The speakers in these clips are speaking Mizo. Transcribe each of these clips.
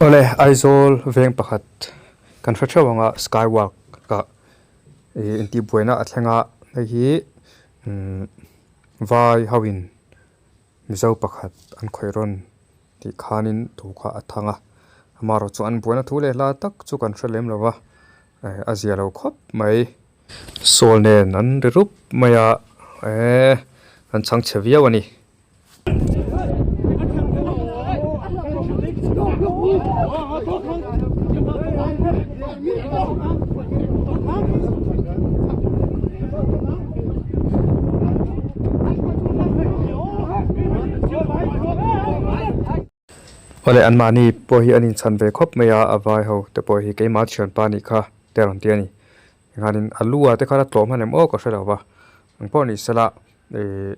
Awle Aizawl veng pakhat kan hre theuh ang a sky walk ah ih intihbuaina a thleng a hei hi umm vai ho in Mizo pakhat an khawih rawn tih khanin thu kha a thang a amaherawhchu an buaina thu leh hla tak chu kan hre lem lo va eh a zia lo khawp mai. Sawl nen an ri rup mai a eh an chhangchhe viau a ni. Awle anmahni pawh hi an inchhan ve khawp mai a, a vai ho te pawh hi keimah thianpa nih kha te a rawn ti a ni. Enghanin a lu ah te khan a tlawm hman em aw ka hre lo va, engpawh ni sela ih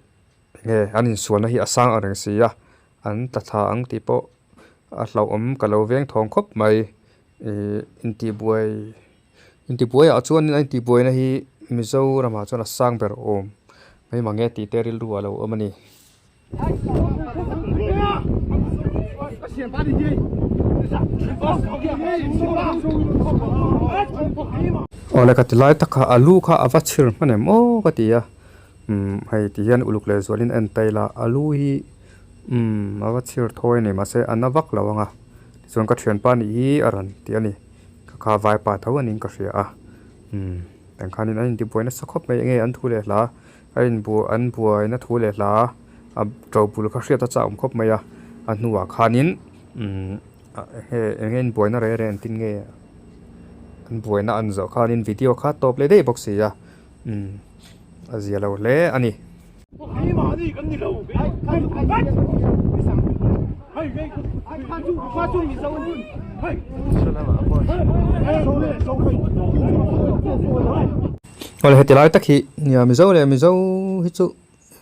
enge an insualna hi a sang ang reng si a, an tla thla ang tih pawh a hlauhawm ka lo veng thawng khawp mai ih intihbuai intihbuai ah chuan a intihbuaina hi Mizoramah chuan a sang ber awm mai mang e tih te rilru a lo awm a ni. Awle ka ti lai tak kha a lu kha a va chhir hman em aw ka ti a umm hei ti hian uluk leh zualin a en ta ila a lu hi umm a va chhir thawi a ni mahse a na vak lo ang a tichuan ka thianpa nih hi a rawn ti a ni ka kha vaipa tho a niin ka hria a umm engkhanin an intibuai nasa khawp mai enge an thu leh hla. A inbuai an buaina thu leh hla a to bul kha hriat a chak awm khawp mai a a hnuah khanin umm he eng nge inbuaina reng reng engtin nge an buaina an zawh khanin video kha tawp leh daih bawk si a umm a zia lo hle a ni. Awle heti lai tak hi nia Mizo leh Mizo hi chu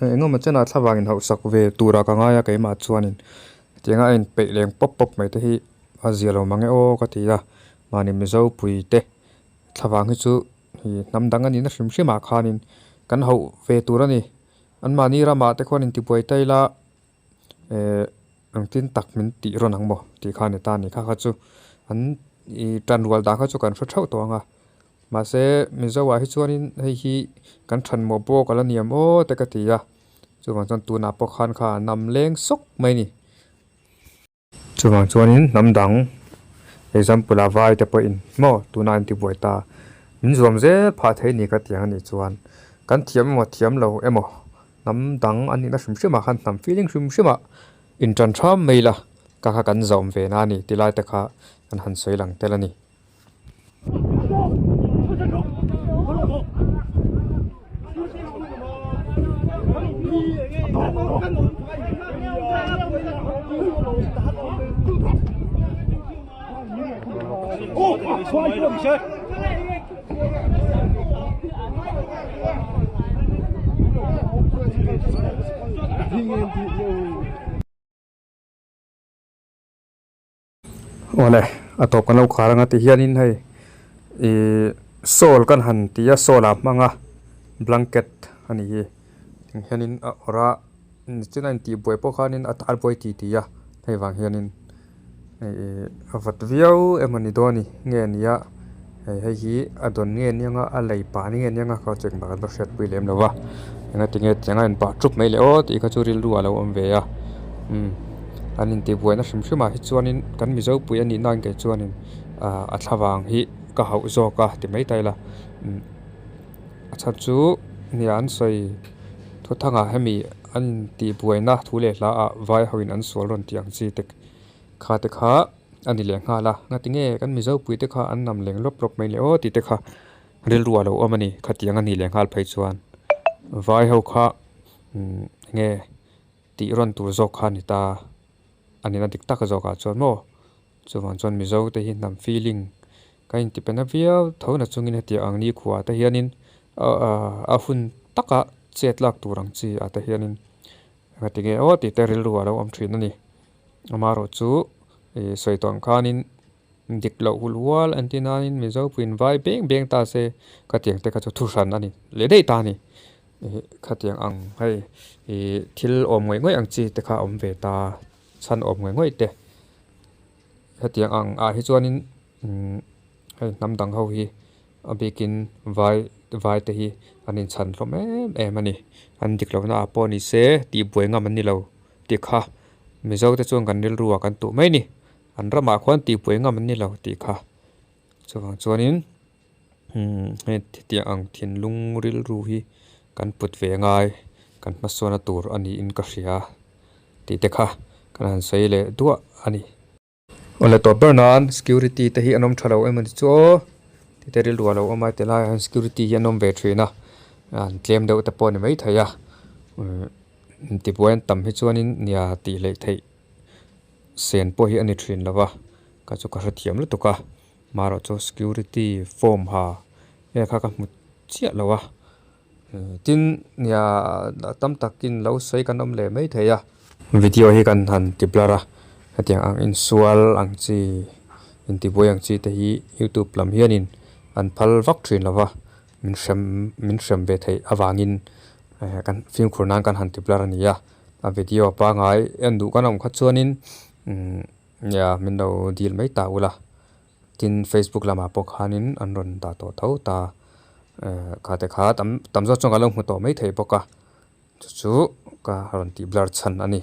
eng emaw chenah thlavang in hauhsak ve turah ka ngai a keimah chuanin hetianga a inpeih leng pawp pawp mai te hi a zia lo mang e aw ka ti a mahni Mizo pui te thlavang hi chu ih hnam dang a nihna hrim hrim ah khanin kan hauh ve tur a ni anmahni ramah te khuan intibuai ta ila eh engtin tak min tih rawn ang maw tih kha a ni ta a ni kha kha chu an ih tanrual dan kha chu kan hre theuh tawh ang a. Mahse Mizoah hi chuanin hei hi kan than mawh bawk a la niam aw te ka ti a, chuvang chuan tunah pawh khan kha a nam leng sawk mai a ni. Chuvang chuanin hnam dang example ah vai te pawhin maw tunah an tibuai ta, min zuam zel phah thei ni ka ti ang a nih chuan kan thiam emaw thiam lo emaw hnam dang an nihna hrim hrim ah khan hnam feeling hrim hrim ah intan tham mai ila ka kha kan zawm ve na a ni ti lai te kha kan han sawi lang tel a ni. Awle a tawp kan lo khar anga ti hianin hei ihh sawl kan han ti a sawl ah hmang a blanket a ni hi tiang hianin a awrh a nichin a intihbuai pawh khanin a tar buai tih tih a hei vang hianin ihh a vat viau emaw ni dawn a ni nge a nia hei hei hi a dawn nge aniang a a lei pah nge aniang a kha chu engmah kan va hriatpui lem lo va engati nge tiang a inpah thup mai le aw tih kha chu rilru a lo awm ve a umm an intihbuaina hrim hrim ah hi chuanin kan mizo pui a nih nan kei chuanin ah a thlavang hi ka hauh zawk a ti mai ta ila umm a chhan chu nia an sawi thuthangah hemi an intihbuaina thu leh hla ah vai ho in an sual rawn tih ang chi te kha te kha. A ni leh nghal a, ngatinge kan Mizo puite kha an nam leng lawp lawp mai le aw tih te kha rilru a lo awm a ni, khatiang a ni leh nghal phei chuan vai ho kha umm enge tih rawn tur zawk kha a ni ta a nihna dik tak zawk ah chuan maw chuvang chuan Mizo te hi hnam feeling ka inti pe na viau tho na chungin hetiang ang nikhua te hianin a hun taka chet lak tur ang chi ah te hianin ngatinge aw tih te rilru a lo awm thin a ni. Amaherawh chu ih sawi tawh ang khanin dik loh hul hual an ti nain Mizo puiin vai beng beng ta se khatiang te kha chu thu hran a ni leh daih ta a ni. Ih khatiang ang hei ih thil awm ngawih ngawih ang chi te kha a awm ve ta chhan awm ngawih ngawih te. Hetiang ang ah hi chuanin umm hei hnam dang ho hi a bikin vai vai te hi an inchhan hlawm em em a ni. An dik lohna ah pawh ni se tihbuai ngam an ni lo tih kha mizo te chuan kan rilru ah kan tuh mai a ni. An ramah khuan tihbuai ngam an ni lo tih kha chuvang chuanin umm hei hetiang ang thinlung rilru hi kan put ve ngai kan hmasawnna tur a niin ka hria tih te kha kan han sawi leh duah a ni. Awle tawp ber nan security te hi an awm tha lo em ani chu aw ti te rilru a lo awm a ti laiah hian security hi an awm ve thin a an tlem deuh te pawh a ni maithei a umm tibuai an tam hi chuanin nia tih leh theih sen pawh hi a ni thin lo va ka chu ka hrethiam lutuk a marawh chu security form ha nge kha ka hmu chiah lo a tin nia tam takin lo sawi kan awm leh mai thei a. Video hi kan han ti blur a hetiang ang insual ang chi intibuai ang chi te hi youtube lam hianin an phal vak thin lo va min hrem min hrem ve theih avangin kan fimkhur nan kan han ti blur a ni a a video pangai en duh kan awm kha chuanin umm nia min lo dil mai ta ula. Tin, Facebook lamah pawh khanin an rawn dah tawh tho ta. Eh kha te kha tam tam zawk chuan ka lo hmu tawh maithei bawk a, chu chu ka rawn tih blur chhan a ni.